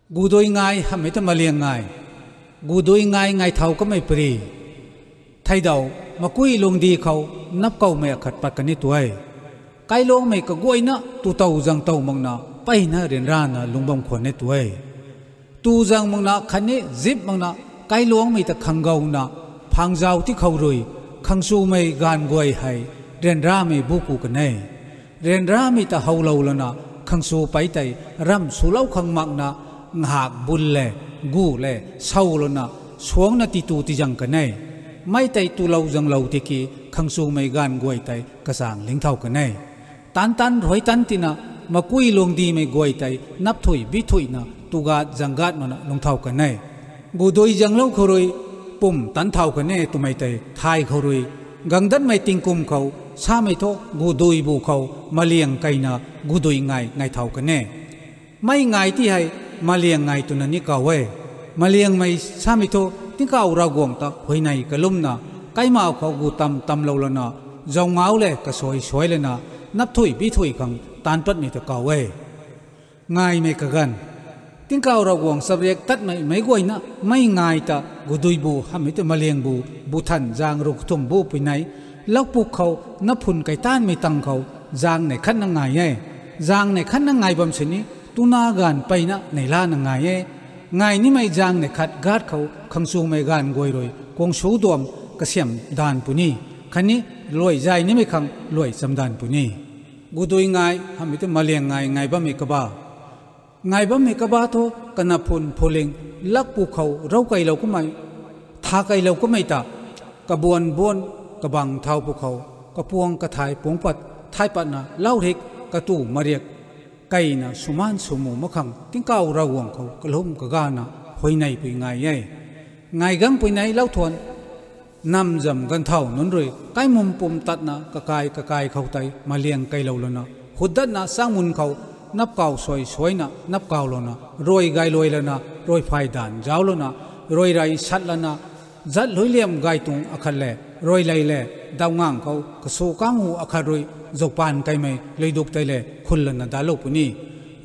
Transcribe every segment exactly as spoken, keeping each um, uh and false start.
Gudui ngai hamhmei ta maliang ngai, gudui ngai ngai thau kamei pari, theidau, makui luangdi khou, napkoumei akhat pat kan e tu e. Kailuangmei kaguayna tu tow zang tow makna, mpeyna ryanrana lungc bam khwan e tu e. Tu zang makna khatni zip makna, kailuangmei ta khanggouna, phangzau ti khou rui, khangchumei gaanv guay hei, ryanramei bu ku kan e. Ryanramei ta howlou lana, khangchupei tei, ramh swlou khang makna, ngak bun le, gu le, sow lana, suangcna titu tizang kan e. Mei tei tulou zanglou tiki, khangchumei gaanv guay tei, kachang ling thau kan e. Tan tan ruai tan tina, makui luangdimei guay tei, napthuih bithuihna, tugat zanggat makna lungc thau kan e. Gudui zanglou khou rui, pum tan thau kan e twmei tei thay khou rui, gangdatmei tingkum khou, samei thu gudui bu khou, maliang keina, gudui ngai ngai thau kan e. Mei ngai ti hei, maliang ngai twna ni kaw e. Maliangmei samei thu, tingkauh Ravguangc ta huayney kalumna, kaima khou gu tam tamlou lana, zau ngau le kasui suai lana, napthuih bithuih khang taanc patmei ta kaw e. Ngaimei kaganv. Tingkauh Ravguangc chapriak tatmei meic guayna, mei ngai ta, gudui bu hamhmei ta maliang bu, bu than zang ruk thum bu pui nei, laupuk khou, naphun kaitanmei tang khou, zang nei khatna ngai e. Zang nei khatna ngai bam sini, tuna gaanv mpeyna neilana ngai e. Ngai nimei zang nei khat gat khou, khangchumei gaanv guay rui, kuang su duam, kasiam dan puni. Khatni, luai zay nimei khang, luai cham dan puni. Gudui ngai hamhmei ta maliang ngai ngai bammei kaba. Ngai bammei kaba thu, kanaphun phuling, lakpu khou, rou keilou kumei, tha keilou kumei ta, kabuan buan, kabang thau pu khou, kapuang kathai puang pat, thai patna, laurik, katu mariak, keina, suman sumu mak khang, tingkauh Ravguangc khou, kalum kagana, huayneipui ngai e. Ngai gangpui nei lauthuan, nam zam ganv thau nunc rui, kaimun pum tatna, kakai kakai khou tei, maliang keilou lana, hutdatna changmun khou, napkau suai suaina, napkaulouna, ruai gay luai lana, ruai phay dan zauclouna, ruai rey sat lana, zat lui liam gay tuang akhat le, ruai ley le, dawngang khou, kasu kanghu akhat rui, zaupan kaimei, luiduk tei le, khun lana dalou puni.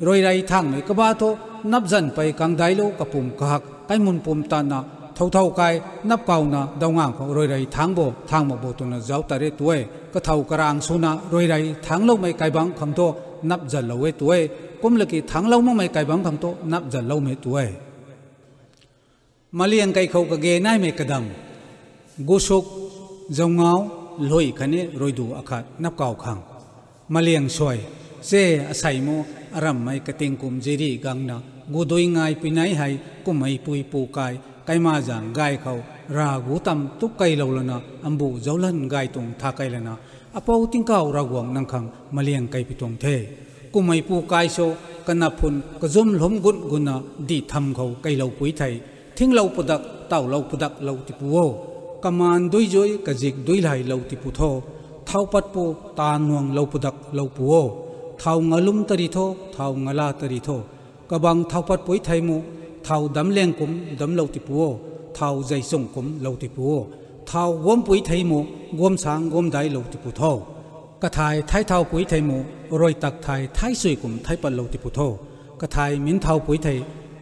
Ruai rey thangmei kaba thu, nap zan pei kangdailou kapum kahak, kaimun pum tatna, thau thau kai, napkauna, dawngang khou ruai rey thang bo, thang mak bo twna zauc tat e tu e, kathau karang swna, ruai rey thangloumei kaibangc khang thu, nap zalou e tu e, kum laki thangclou makmei kaibangc khang thu, nap zaloumei tu e. Maliang kei khou kage naimei kadam, gusuk, zaungau, lui khatni ruidu akhat napkau khang. Maliang suai, che asei mu, arammei kating kum ziri gangna, gudui ngai pui nei hei, kummei pui pu kai, kaima zang gay khou, Rav gu tam tuk keilou lana, ambu zaulan gay tuang tha kei lana, apou tingkauh Ravguangc nang khang maliang kei pui tuang the. Kummei pu kai so, kanaphun, kazum lum gut guna, dih tham khou keilou pui thei, thinglou padak, tawlou padaklou tipu o. Kamaan dui zui, kazik dui laylou tipu tho. Thau patpu, taan nuanglou padaklou pu o. Thau ngalum tari tho, thau ngala tari tho. Kabang thau patpui thei mu, thau damleng kum damlou tipu o. Thau zeichung kum lou tipu o. Thau guampui thei mu, guam sang guam dailou tipu tho. Kathai thai thaupui thei mu, ruai tak thai thai sui kum thai patlou tipu tho. Kathai min thaupui thei,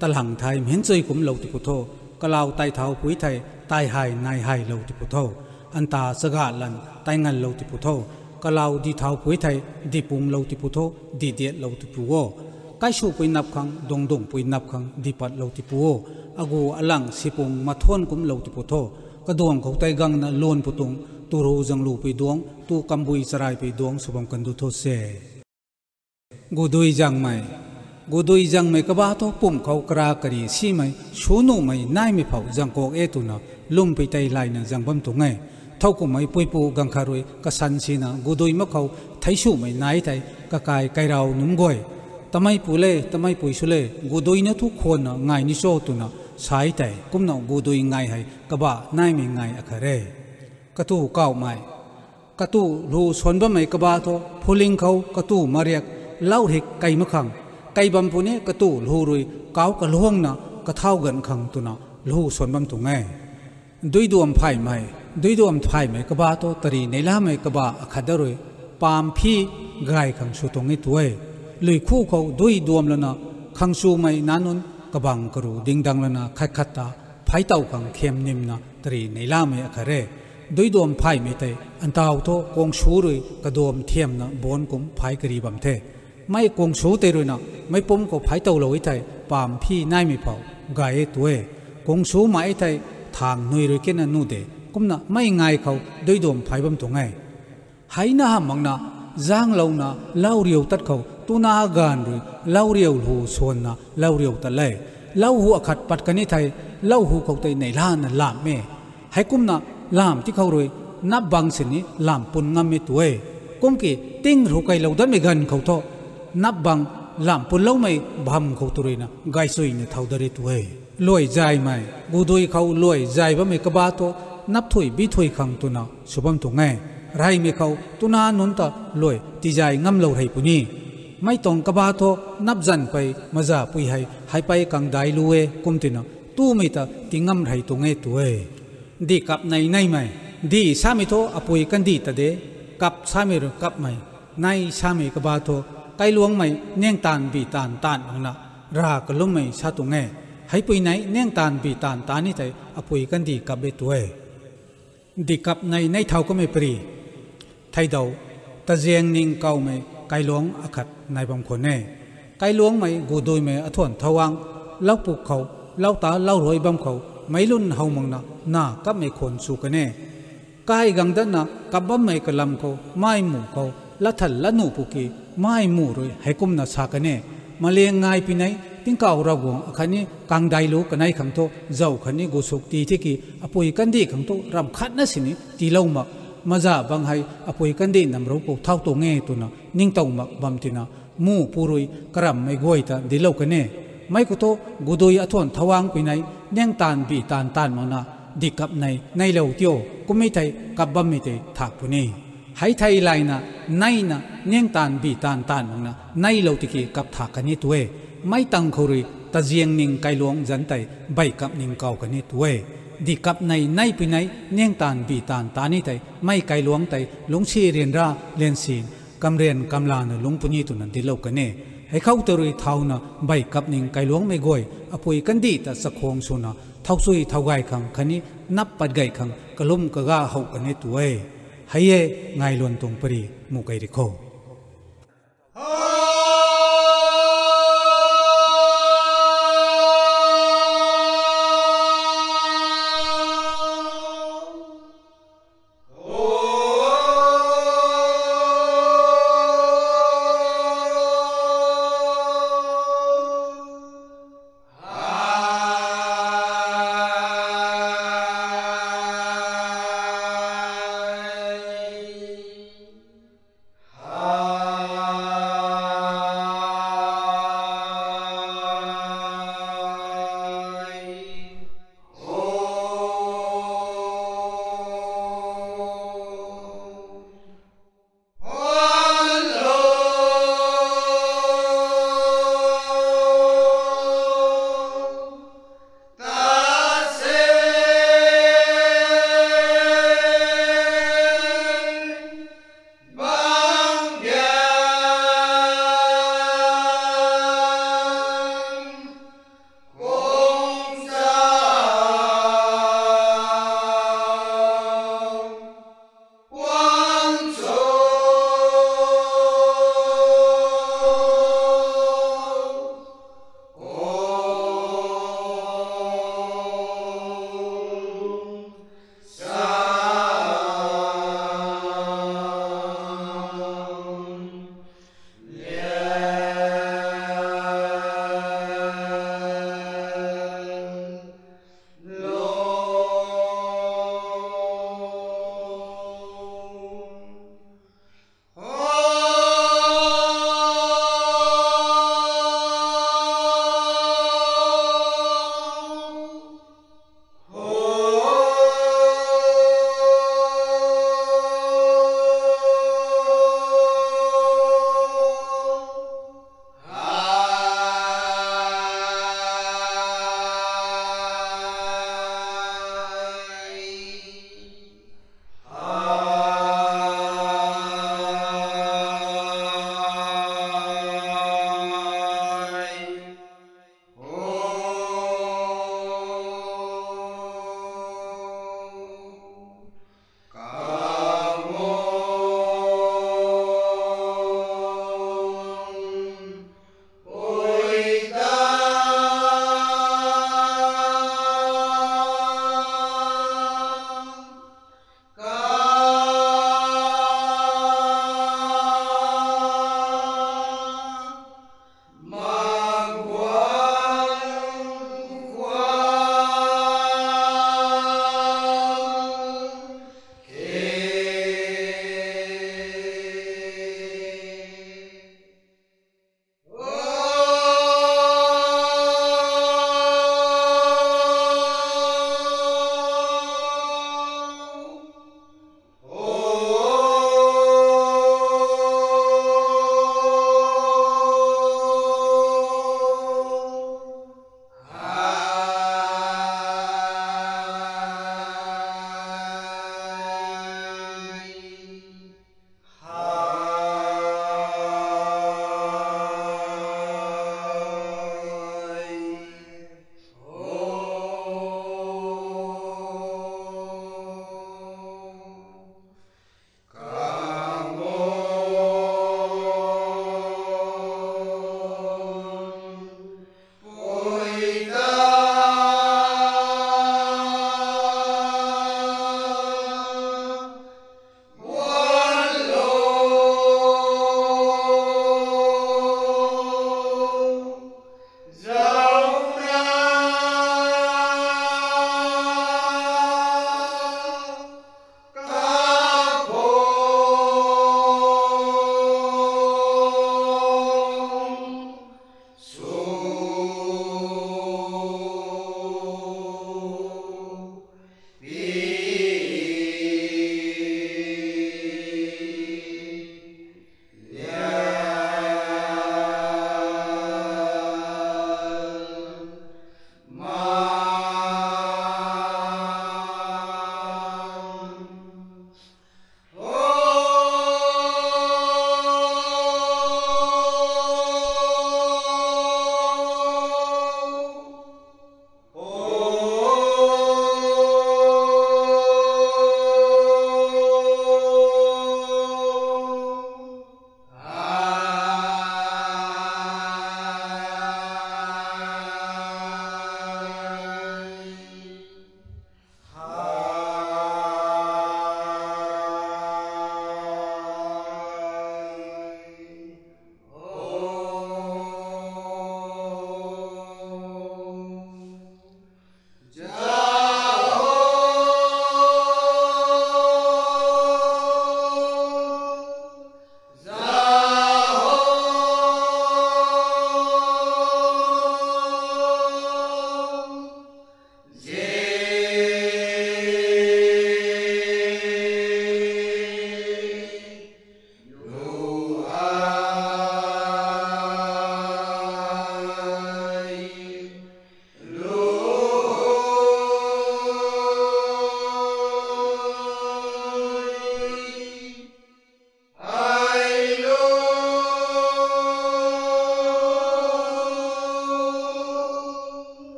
talang thai min chui kumlou tipu tho. Kalau tai thaupui thei, tai hei nai heylou tipu tho. Anta chaga lan tai nganlou tipu tho. Kalau di thaupui thei, di punglou tipu tho, di diatlou tipu o. Kaisupui nap khang, dungdungpui nap khang, di patlou tipu o. Agu alang sipung mathuan kumlou tipu tho. Kaduang khou tei gangna luan pu tuang, tu ru zanglupui duang, tu kambui charaipui duang sw bam kan du tho se. Gudui zangmei. Gudui zangmei kaba thu pumc khou kara kari simei, su nuhmei naimei phou zang kak e twna, lumpui tei layna zang bam tuang e. Thowkumhmei puipu ganv khat rui kasan sina gudui mak khou theic sumei nai thei kakai kairau nunc guay, tamei pu le, tamei pui sw le, gudui na thu khwanna ngai ni cho twna sa tei, kumna gudui ngai hei kaba naimei ngai akhat e. Katu kauhmei. Katu lu suan bammei kaba thu, phuling khou katu mariak, laurik kei mak khang, kei bam puni katu lu rui kau kaluangna kathau ganv khang twna lu suan bam tuang e. Duiduam phaymei, duiduam phaymei kaba thu tari neilamei kaba akhat da rui, pamphi gay khang sw tuang e tu e. Luikhu khou duiduam lana khang sumei nac nunc, kabang karu dingdang lana khat khat ta phay tow khang kham nimna tari neihlamei akhat e. Duiduam phaymei tei ntau thu kuangsw rui kaduam thiamna ban kum phay kari bam the. Mei kuangsw tei ruina meic pumc khou phay towlou e thei pam phi naimei phou gay e tu e. Kuangsw mai e thei thang nui rui kena nuh de, kumna mei ngai khou duiduam phay bam tuang e. Heina hamh makna, zaenglouna, lauriu tat khou twna gaanv rui lauriu lhu swanna lauriu tat le. Lau hu akhat pat kan e thei, lau hu khou tei neihlana lamh e. Heikumna lamh ti khou rui nap bang sini lamh pun ngam e tu e. Kum ki ting rhu keylou datmei ganv khou thu, nap bang lamh punloumei bam khou tu ruina gaychuina thau dat e tu e. Luai zaymei, gudui khou luai zay bammei kaba thu nap thui bi thui khang twna sw bam tuang e. Reymei khou twna nunc ta luai tizay ngamlou rey puni. Mei tuang kaba thu nap zan pei mazapui hei heipei kangdai lu e kum tina tumei ta tingam rey tuang e tu e. Dih kap nei neimei, dih samei thu apui kandih ta de, kap samei rui kapmei, nei samei kaba thu kailuangmei niangtaanv bih taanv taanv makna rav kalummei sa tuang e. Heipui nei niangtaanv bih taanv taanv ni thei apui kandih kap e tu e. Dih kap nei nei thau kamei pari, theidau, taziang ning kawmei kailuang akhat nai bam khwan e. Kailuangmei guduimei athuan thowang, laupuk khou, lauta lauruai bam khou meic lun how makna na kapmei khwan sw kan e. Kai gang datna kap bammei kalam khou mai mu khou lathan lat nuh pu ki, mai mu rui heikumna sa kan e. Maliang ngai pui nei tingkauh Ravguangc akhatni kangdai lu kanei khang thu zauc khatni gusuk ti thi ki, apui kandih khang thu ramh khatna sini tiilou mak, maza bang hei apui kandih namru khou thau tuang e twna ningtow mak bam tina, mu pu rui karamhmei guay ta dinclou kan e. Mei khou thu gudui athuan thowang pui nei niangtaanv bih taanv taanv makna dih kap nei neilou tio, kummei thei kap bammei tei thak puni. Hei thei layna, neina niangtaanv bih taanv taanv makna neilou tiki kap thak kan e tu e. Mei tang khou rui taziang ning kailuang zanc tei bey kap ning kaw kan e tu e. Dih kap nei nei pui nei niangtaanv bih taanv taanv ni tei mei kailuang tei lungcsi ryanra liansi kamryan kamlana lungc puni twna dinclou kan e. Hei khou ta rui thauna bey kap ning kailuangmei guay apui kandih ta chakhwang swna thau sui thau gay khang khatni nap pat gay khang kalum kaga how kan e tu e. Hei e, ngailuan tuang pari mu kei ri kho.